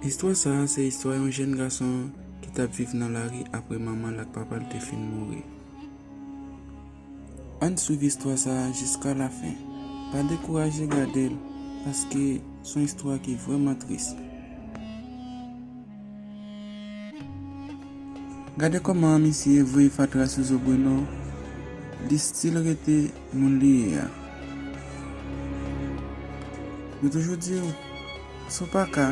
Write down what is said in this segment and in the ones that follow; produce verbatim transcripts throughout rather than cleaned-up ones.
Istwa sa a se istwa yon jèn gason ki t ap viv nan lari apre manman l ak papa l te fin mouri. Ann swiv istwa sa a jiska lafen. Pa dekouraje gade l, paske se yon istwa ki vrèman tris. Gade kòman misye voye fatra sou zo Bruno, li still rete moun li ye a. Yo toujou di w, si w pa ka,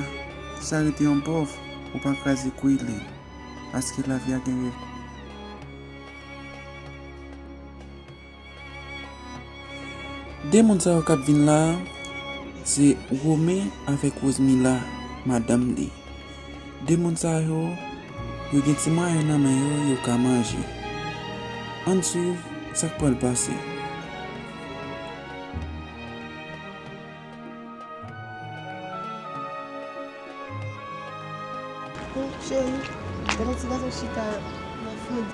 sa rete yon pòv, ou pa kraze kwi li, paske lavi a gen rèv. De moun sa yo k ap vin la a, se Romen avèk Rosemila, madanm li. De moun sa yo, yo gen ti mwayen nan men yo, yo ka manje. Ann swiv sa k pral pase. Oh, cheri, gade ti gason chita nan fond.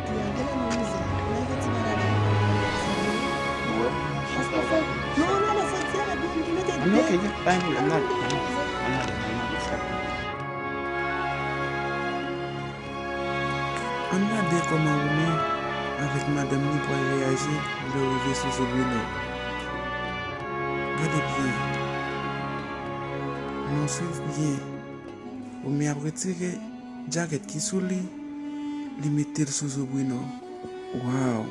Gade nan mize, nan yon ti bagay. Paske fò, non, non, non, fò di a, byen, ki mete de. Ok, pa gen pwoblèm, n ale, n ale, n ale, n ale, n ale, n ale. Ann gade kòman Romen avèk madanm li pral reyaji lè yo rive sou zo Bruno. Gade byen. Ann swiv byen. Romen ap retire djakèt ki sou li, li mete l sou zo Bruno. Waw!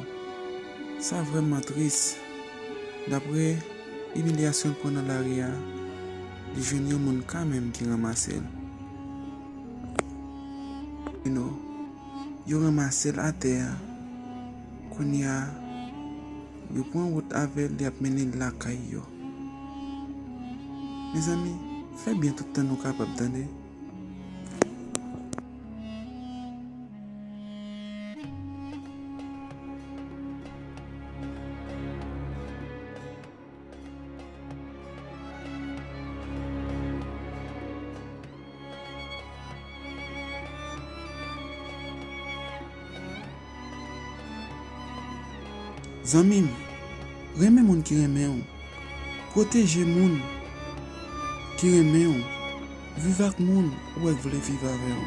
Sa vrèman tris. Dapre imilyasyon l pran nan lari a, li jwenn yon moun kanmenm ki ranmase l. Yo ranmase l atè a. Kounye a, yo pran wout avè l, li ap mennen l lakay yo. Mezanmi, fè byen tout tan nou kapab, tande. Zanmi m, renmen moun ki renmen w. Pwoteje moun ki renmen w. Viv ak moun ou wè k vle viv avè w.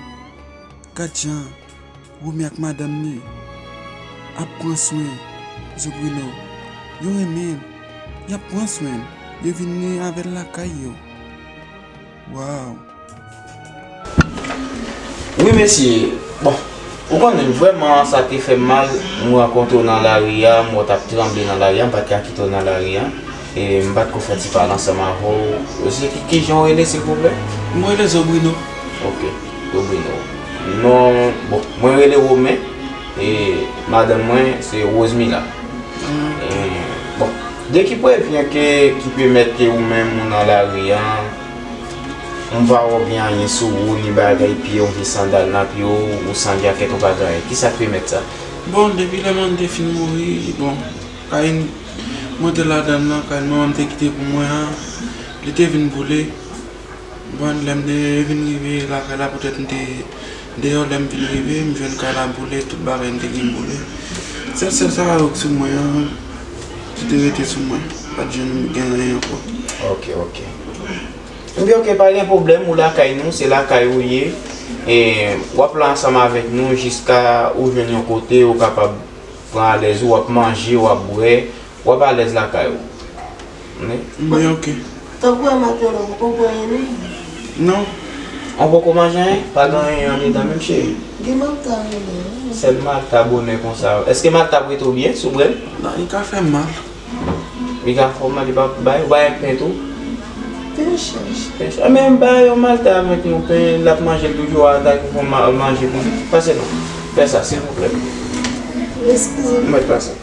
Gad jan Romen ak madanm li ap pran swen Zo Bruno. Yo renmen l. Y ap pran swen l. Yo vin avè l lakay yo. Waw! Wi, mesye. Bon, ou konnen, vrèman, sa te fè m mal. M rankontre w nan lari a, m wè w t ap tranble nan lari a, m pa t ka kite w nan lari a. E m pa t ko fè ti pale ansanm avè w. Se ki, ki jan w rele, silvouplè? Mwen rele Zo Bruno. Ok, Zo Bruno. Non, bon, mwen rele Romen. E madanm mwen, se Rosemila. E, bon, de ki prevyen ke, ki pèmèt ke ou menm ou nan lari a, m pa wè w gen anyen sou ou, ni bagay pye w, ni sandal nan pye w, ou san djakèt, ou pa gen anyen. Kisa k pèmèt sa? Bon, depi lè manman m te fin mouri, bon, kay mwen te ladan l nan, kay manman m te kite pou mwen an, li te vin boule. Bon, lè m te vin rive lakay la, poutèt m te deyò, lè m vin rive, m jwenn kay la boule, tout bagay m te gen boule. Sèl, sèl sa yo k sou mwen an, ki te rete sou mwen. Pa t janm gen anyen ankò. Ok, ok. Ebyen, ok, pa gen pwoblèm, ou lakay nou, se lakay ou ye. E w ap la ansanm avèk nou jiska ou jwenn yon kote ou kapab pran alèz ou, w ap manje, w ap bwè, w ap alèz lakay ou. Wi. Mwen, ok. Tanpri, maten an, ou poko pran anyen, non? Non. Ou poko manje anyen? Pa gen anyen andedan menm, cheri? Gen malta andedan, wi. Sèl malta bonè konsa. Èske malta ap rete w byen si w bwè l? Non, li ka fè m mal. Li ka fè w mal, li pa bay, ou bay ak pen tou? Pen chèch. Pen chèch. Enben, bay yon malta avèk yon pen, l ap manje l toujou, ata ki fè w ma-, manje pou li. Pase non. Fè sa, silvouplè. Eskize m. Mèt pase.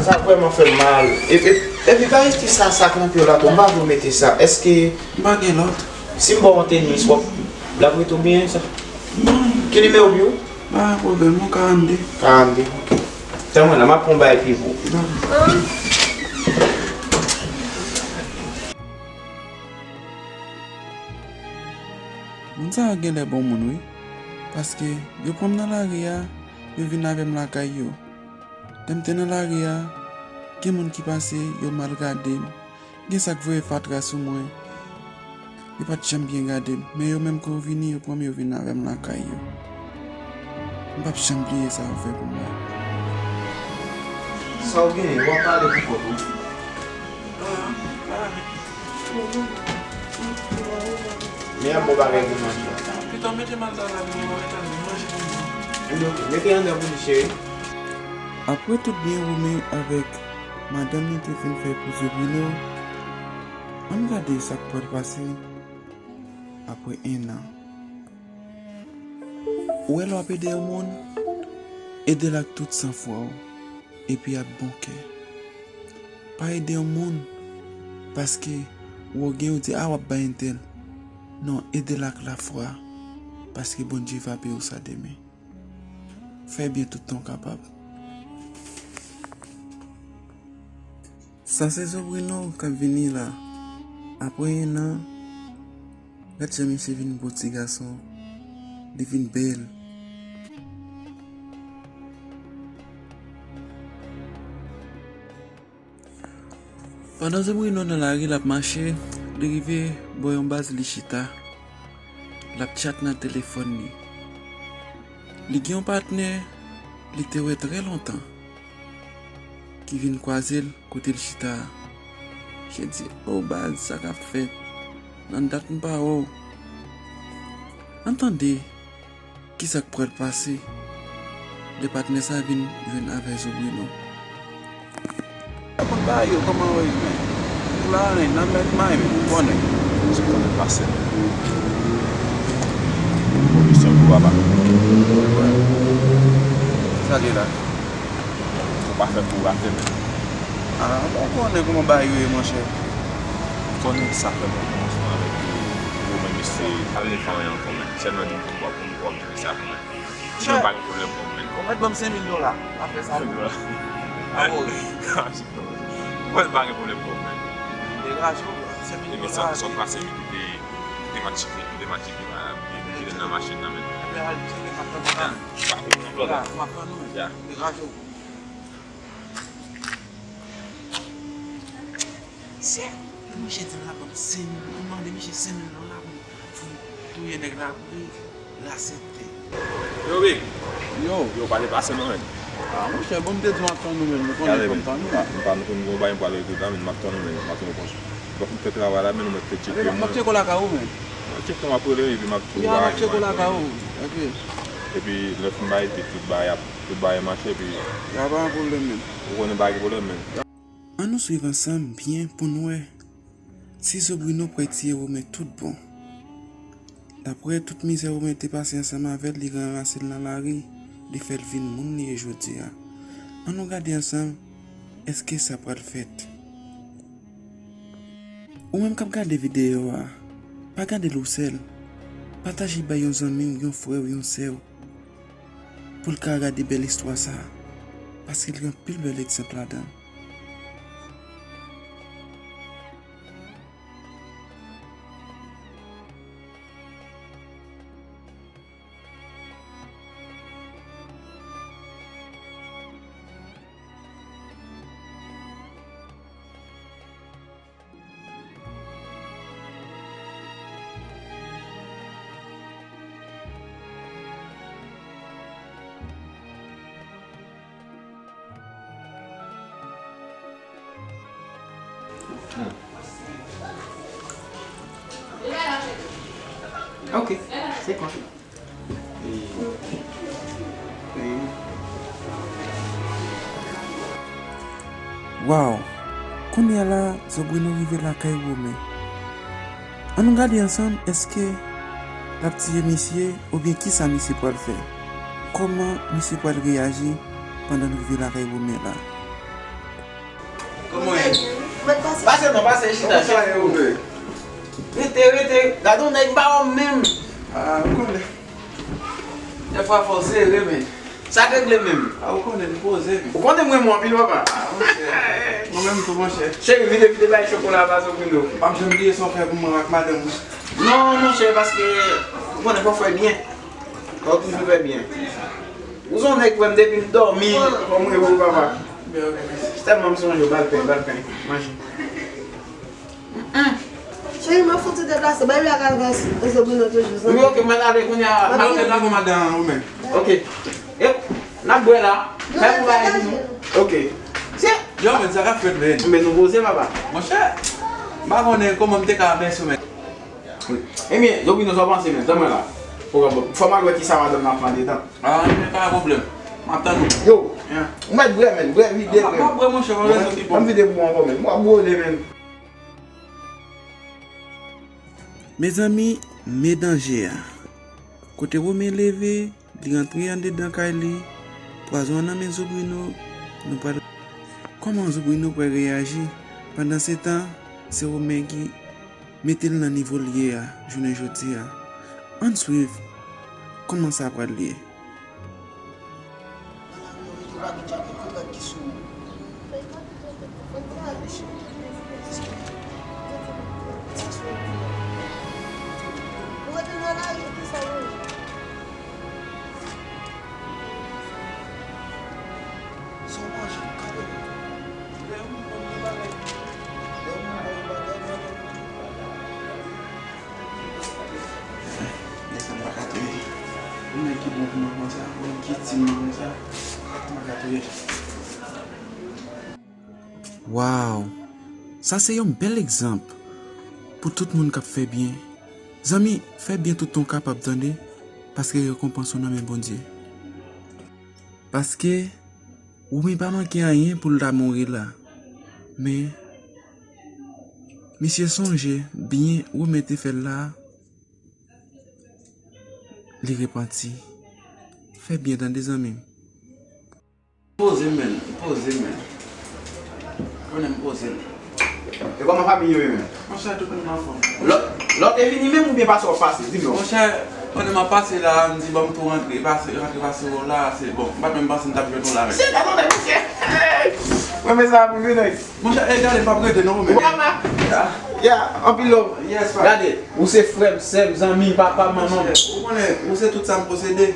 Sa vrèman fè m mal. E, e, epi pa rete sa, sa k nan pye w la tou, m pa vle w mete sa. Èske... M pa gen lòt. Si m ba w yon tenis, w ap, l ap rete w byen, sa? Non. Ki nimewo pye w? Pa gen pwoblèm, non, karannde. Karannde, ok. Tann mwen la, m ap pran yon bagay pye pou ou. Dakò. Moun sa yo genlè bon moun, wi. Paske yo pran m nan lari a, yo vin avè m lakay yo. Lè m te nan lari a, Gen moun ki pase, yo mal gade m. Gen sa k voye fatra sou mwen. Yo pa t janm byen gade m. Men yo menm, kan yo vini, yo pran m, yo vin avè m lakay yo. M p ap janm bliye sa yo fè pou mwen. Sa w genyen? W ap pale pou kont ou? Men yon bon bagay pou manje. Pito mete mal la, manje pou mwen. Mete anndan pou li, cheri. Apre tout byen Romen avèk madanm li te fin fè pou Zobrino, ann gade sa k pral pase apre en an. Ou wè, lè w ap ede yon moun, ede l ak tout sanfwa w, epi ak bon kè. Pa ede yon moun paske ou gen, ou di, "A, w ap bay entèl." Non, ede l ak lafwa, paske Bondye va peye w sa demen. Fè byen toutan w kapab. Sa se Zobrino k ap vini la. Apre en an, gad jan misye vin bo ti gason. Li vin bèl. Pandan Zobrino nan lari, l ap mache, li rive bò yon baz, li chita. L ap tchat nan telefòn li. Li gen yon patnè li te wè trè lontan ki vin kwaze l kote l chita a. Misye di, "O baz, sa k ap fèt? Nan dat m pa wè w." Ann tande kisa k pral pase lè patnè sa vin jwenn avè Zobrino. Konn bagay yo, kòman yo ye, men? Ou la, men, nan mèt may, men, ou konnen. Ou konnen pase, men. Komisyon pou papa. Sa li la? Ou pa fè pou rate, men. A, bon, ou konnen kòman bagay yo ye, monchè. Ou konnen sa fè mwen konn ansanm avèk ou, ou menm mesye. Pa vle fè anyen ankò, men. Sèlman di m pou w ap jere sa pou mwen. Mwen pa gen pwoblèm pou mwen. Ou mèt ban m senk mil dola. Afè sa. Senk mil dola. Amore. Mwen pa gen pwoblèm pou mwen. Degaje w, senk mil dola. Epi sa, sa w pase m kite, kite match, kite match, kite, kite nan machin nan men. Epi al tcheke m ap tann ou la. Pa gen pwoblèm. M ap tann ou men. Ya. Degaje w. Sè, lè misye di l ap ban m senk mil, m mande misye senk mil dola pou m, pou m touye nèg la pou li, l aksepte. Yo, Big. Yo. Yo, pa deplase non, men. A, monchè, bon, m te di w m ap tann ou, men. Nou konnen fò m tann ou la. M pa, nou konn gon bagay m pral regle la, men m ap tann ou, men. M ap tann ou konsa. Bon, m fè travay la, men nou mèt fè tcheke mwen. M ap tcheke w lakay ou, men. M ap tcheke w, m ap rele, epi m ap di w bagay. M ap tcheke w lakay ou. Ok. Epi, lè fin bay, epi tout bagay ap, tout bagay mache, epi. Ya, pa gen pwoblèm, men. Ou konnen pa gen pwoblèm, men. Ann nou swiv ansanm byen pou n wè si Zobrino pral tiye Romen tout bon. Daprè tout mizè Romen te pase ansanm avè l, li ranmase l nan lari, li fè l vin moun li ye jodi a. Ann nou gade ansanm, èske sa pral fèt? Ou menm k ap gade videyo a, pa gade l ou sèl. Pataje bay yon zanmi w, yon frè w, yon sè w. Pou l ka gade bèl istwa sa a, paske l gen anpil bèl egzanp ladan l. Ok, se konsa. Waw! Kounye a la, Zobrino rive lakay Romen. Ann nou gade ansanm, èske l ap tiye misye oubyen kisa misye pral fè? Kòman misye pral reyaji pandan l rive lakay Romen la? Kòman w ye? Pase non, pase chita. Kòman sa ye, Romen? Rete, rete. Gade yon nèg ba w menm. A, ou konnen. Dèfwa fò w sere, men. Sa k regle menm? A, ou konnen, li poze, men. Ou konnen m renmen w anpil, papa. A, monchè. Mwen menm tou, monchè. Cheri, vide, vide bay chokola a ba Zobrino. M p ap janm bliye sa w fè pou mwen ak madanm ou. Non, monchè, paske ou konnen fò w fè byen. Fò w toujou fè byen. Ou se yon nèg, frè m, depi m dòmi, fò m reve w, papa. Tèlman m sonje w, ba l pen, ba l pen, manje. Cheri, mwen fouti deplase. Bay black avè Sobrino toujou, zanmi. Wi, ok, mwen ale kounye a. Mwen ale la pou madan ou menm. Ok. E, n ap bwè la. Fè pou bagay pou nou. Ok. Se. Yo, men sa k ap fèt, men. Men nou poze, papa. Monchè, m pa konnen kòman m te ka mèsi w, men. Ebyen, Sobrino, sa w panse, men? Tann mwen la. Fò m al wè kisa madanm nan ap mande tan. Ah, men pa gen pwoblèm. M ap tann ou. Yo, ou mèt bwè, men. Bwè vide, men. M ap bwè, monchè, pa gen rezon ki bon. Ban m vide pou mwen ankò, men. M ap bwè, men. Mezanmi, men danje a. Kote Romen leve, li rantre anndedan kay li, pwazon an nan men Zobrino, nou pral. Kòman Zobrino pral reyaji? Pandansetan, se Romen ki mete l nan nivo l ye a, jounen jodi a. Ann swiv kòman sa pral ye. Nan lari yo, yo pa gen djab, yo konn gad ki sou ou. Ou rete nan lari, ou te sa manje. Sa w manje, gade. Lè yon moun ban m yon bagay, lè yon moun ban m yon bagay, mwen menm. Nèg sa m pa ka touye. Yon nèg ki bon pou mwen konsa, yon nèg ki itil mwen konsa, m pa ka touye. Waw! Sa se yon bèl egzanp pou tout moun k ap fè byen. Zanmi, fè byen toutan w kapab, tande, paske rekonpans ou nan men Bondye. Paske Romen pa manke anyen pou l ta mouri la. Men, misye sonje byen Romen te fè l la, li repanti. Fè byen, tande, zanmi m. Poze, men, poze, men. Konnen m poze l. E kòman fanmi yo ye, men? Monchè, tout moun anfòm. Lòt, lòt te vini menm oubyen pase w ap pase? Di m non. Monchè, konnen m ap pase la, m di ban m tou rantre, pase, rantre pase w la, se bon. M pa t menm panse m t ap jwenn ou la, men. Se gade w, men, monchè. Mwen, men sa, mwen, men, Monchè, e gade, m p ap rete non, men. Ya, anpil love. Yes, pa. Gade, ou se frè m, sè m, zanmi m, papa m, manman m. Ou konnen, ou se tout sa m posede.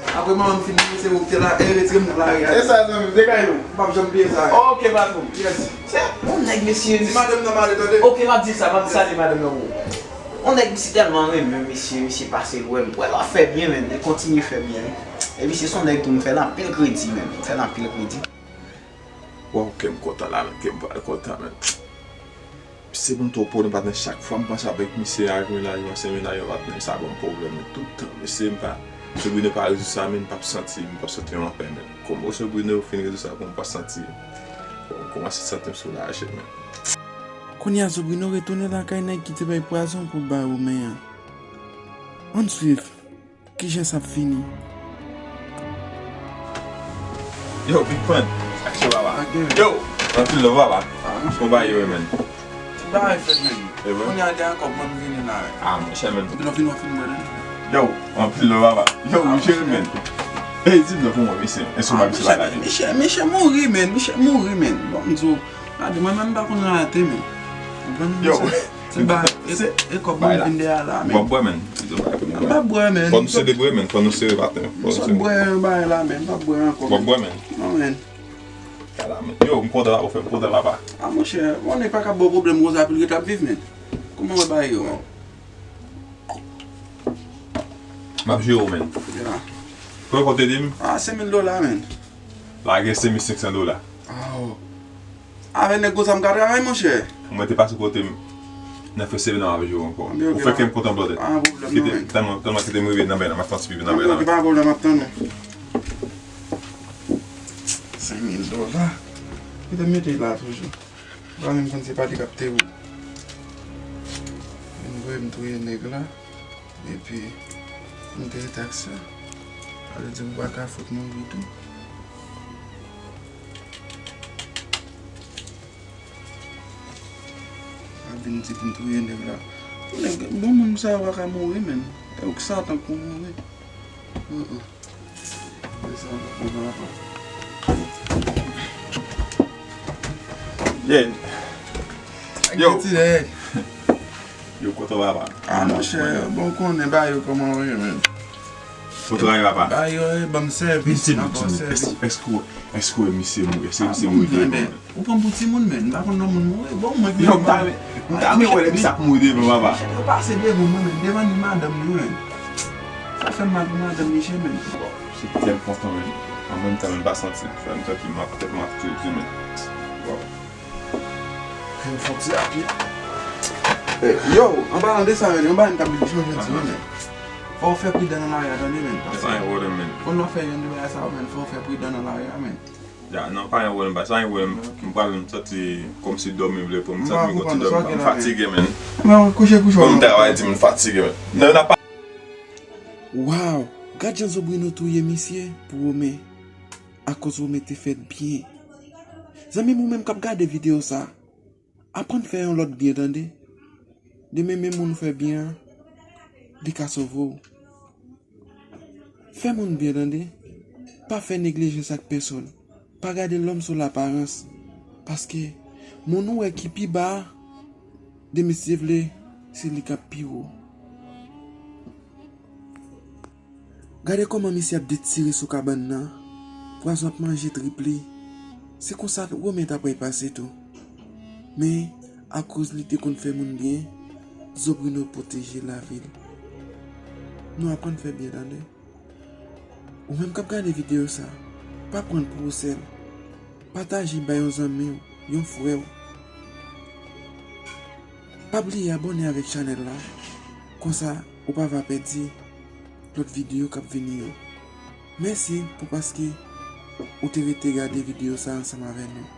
Apre manman m fin mouri, se ou ki te la, e retire m nan lari a. E sa, zanmi m, se kay nou. M p ap janm bliye sa. Ok, patwon. Yes. Se yon nèg, mesye. Di madanm nan m ale, tande. Ok, m ap di sa, m ap salye madanm nan pou ou. Yon nèg, misye tèlman renmen, mesye, misye pase l wè m. Wè, l ap fè byen, men, li kontinye fè byen. E misye se yon nèg tou, m fè l anpil kredi, men, m fè l anpil kredi. Waw, kè m kontan la, men, kè m pral kontan, men. Misye ban m twòp pwoblèm, patnè, chak fwa m panse avèk misye, avèk mennaj mwen, se mennaj mwen, patnè, sa ban m pwoblèm, men, tout tan, mesye, m pa, Sobrino pa rezoud sa, men, m p ap santi, m p ap santi m anpè, men. Kòm Sobrino fin rezoud sa pou mwen, m pa santi, bon, m kòmanse santi m soulaje, men. Kounye a, Sobrino retounen lakay nèg ki te bay pwazon pou bay Romen an. Ann swiv. Kijan sa ap fini? Yo, Big Pun, aksyon papa. Yo, anpil love papa. Kòman bagay yo ye, men? Tout bagay fèt, men. E vre? Kounye a, dèyè kòb mwen, m vini la. Ah, monchè, men. Epi lè w vini, w ap fin bwè, non? Yo, anpil love papa. Yo, m cheri, men. Ey, di m non pou mwen, mesye. Èske w pa misye pa la, men? Michel, Michel mouri, men. Michel mouri, men. Bon, m di w, gade, mwen menm, m pa konn rate, men. Konprann? Yo. Se ba, e, e kòb mwen vin dèyè la, men. W ap bwè, men. M p ap bwè, men. Fò nou selebre, men. Fò nou selebre, men. M sot bwè yon bagay la, men. M p ap bwè ankò, men. W ap bwè, men. Non, men. Kala, men. Yo, m kontan, w fè m kontan, papa. Ah, monchè, yon nèg pa ka ba w pwoblèm konsa pou l ret ap viv, men. Kòman w wè bagay yo, men? M ap jere w, men. Ya. Kòman w te di m? Ah, senk mil dola, men. Lage senk mil senk san dola. Aw. Avèk nèg konsa m ka travay, monchè. Mwen te pase kote m nan fè seve nan avè yo ankò. Ou fè kè m kontan, brother. Pa gen pwoblèm, non, men. Tèlman, tèlman kite m rive nan bay la, m ap fè yon ti pipi nan bay la. Ok, pa gen pwoblèm, m ap tann ou. Senk mil dola. Kite m mete la toujou. Ou pa menm konn se pa li k ap te ou. Vin voye m touye nèg la. Epi, m te ret ak sa. Sa vle di ou pa ka fout mouri tou. Ap vin di pou m touye nèg la. Nèg, bon moun sa yo pa ka mouri, menm. E ou k satan pou mouri. Uh-uh. Desann, desann, papa. Yeah. Yo. Sa k gen ti nèg? Yo kontan, papa. Ah, monchè, bon, konnen ba yo kòman yo ye, menm. Bon travay, papa. Ba yo, eh, ban m sèvis, m ap ba w sèvis. Èske, èske, èske w wè misye mouri? Èske misye mouri vre, menn? Ou pran m pou timoun, menn. M pa konn lè moun mouri. Bon, mwen ki... Yo, m ta, m ta renmen wè lè misye ap mouri devan, papa. Yo pase devan mwen, menn. Devan ni madanm li, menn. Sa fè m mal pou madanm li, menn. Se tèl kontan, menn. An menm tan, menn, m pa santi. Fè m santi m ap, tèt m ap tou di, menn. Bon. Fè m fon ti apye. Eh, yo, an palan de sa, menn, yon bagay m t ap di w jodi a, menn. Fò w fè pridan nan lari a, tande, menn. Paske pa gen pwoblèm, menn. Konn w ap fè yon de bagay sa yo, menn, fò w fè pridan nan lari a, menn. Ya, non, pa gen pwoblèm, pa, pa gen pwoblèm. M pral, m santi kòmsi dòmi vle pran m, m santi m gon ti dòmi, m fatige, menn. Bon, kouche, kouche. Bon, m travay di m fatige, menn. Non, n ap... Waw, gad jan Zobrino touye misye pou Romen. Akoz Romen te fèt byen. Zanmi m, ou menm k ap gade videyo sa, aprann fè yon lòt byen, tande. Demen, menm moun ou fè byen an, li ka sove w. Fè moun byen, tande. Pa fè neglijans ak pèsonn. Pa gade lòm sou laparans. Paske moun ou wè ki pi ba a, demen, si Dye vle, se li k ap pi wo. Gade kòman misye ap detire sou kabann nan. Pwazon ap manje trip li. Se konsa Romen ta pral pase tou. Men, akoz li te konn fè moun byen, Zobrino pwoteje lavi l. Nou aprann fè byen, tande. Ou menm k ap gade videyo sa, pa pran l pou ou sèl. Pataje bay yon zanmi w, yon frè w. Pa bliye abòne avèk chanèl la, konsa ou pa va pèdi lòt videyo k ap vini yo. Mèsi pou paske ou te rete gade videyo sa ansanm avè nou.